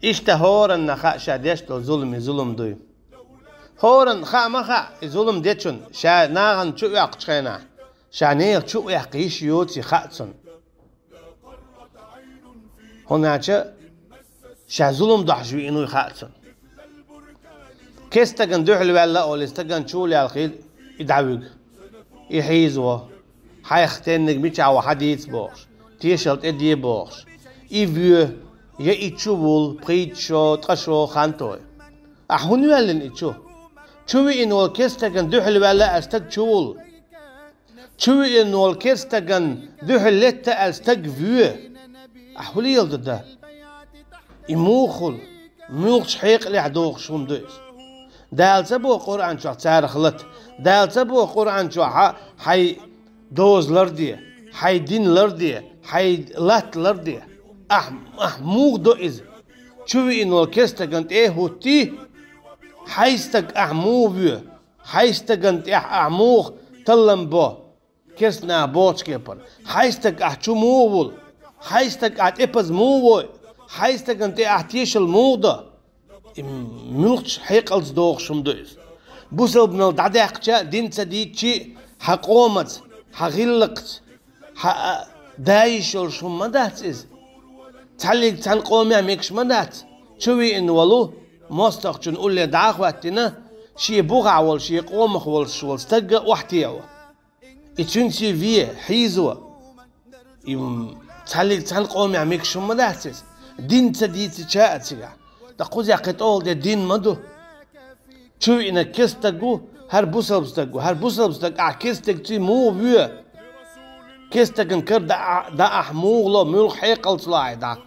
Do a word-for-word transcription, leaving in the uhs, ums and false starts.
Иштта хӀоранна хаьа ша деш долу зуламе зулам дуй. ХӀоранна хаа ма хаьа и зулам дечунна, ша нахана чу оьккхучу хенахь, ша нехан чу оьккха йиш йоций хаьа цунна. ХӀунда аьлча ша зулам дохьуш веана вуй хаьа цунна. Кестаган дуьхьал ваьлла олий, стагана чу лелхий и дӀавуьгу, и хьийзаво, хьайх тенниг мичахь ву хьадийца бохуш, тешалла тӀе де бохуш, и воь, я и чу вул, пхийтта шо, ткъа шо, хантой. Ахь хӀунда ваьллина и чу? Чу веана волу кестаган дуьхьал ваьлла аьлла стаг чу вул. Чу веана волу кестаган дуьхьал летта аьлла стаг воь. Ахь хӀун леладо дан? И муха хуьлу? Муьлхачу хьекъалехь догӀуш хӀума ду иза? Дала ца боху Къуръан чохь царах лата? Дала ца боху Къуръан чохь хьайн доза ларде, хьайн дин ларде, хьайн латта ларде? Ахь, ахь муха до иза? Чу веана волу кестаган тӀе а хӀуттий, хьайн стаг ахь муха воь? Хьайн стагана тӀехь ахь муха таллам бо? Керста наха бохучу кепара. Хьайн стаг ахь чу муха вул? Хьайн стаг ахь тӀепаза муха вой? Хьайн стагана тӀе ахь тешалла муха до? И муьлхачу хьекъалца догӀуш хӀума ду иза? Бусалбанал дӀадаьккхича а, дин ца дийцчи а, хьан къомаца, хьан гӀиллакхца, хьан а, да йиш йолуш хӀума ма дац иза? Цхьаллиг цхьана къомехь мегаш ма дац? Чу веана волу, мостагӀчун улле дӀа а хӀоьттина, шен бухахь волу, шен къомах волуш волу стаг а охьатеӀо. И цуьнца ве, хьийзо. И, м, цхьаллиг цхьана къомехь мегаш хӀума ма дац иза? Дин ца дийцича а цигахь. Ткъа кхузахь кхин тӀехула де дин ма ду. Чу веана керста стаг ву, хӀара бусалба стаг ву. ХӀара бусалба стаг ахь керста стагций муха воь? Керста стагана кара дан а-, дан ахь муха ло, муьлха хьекъалца ло ахь дӀа?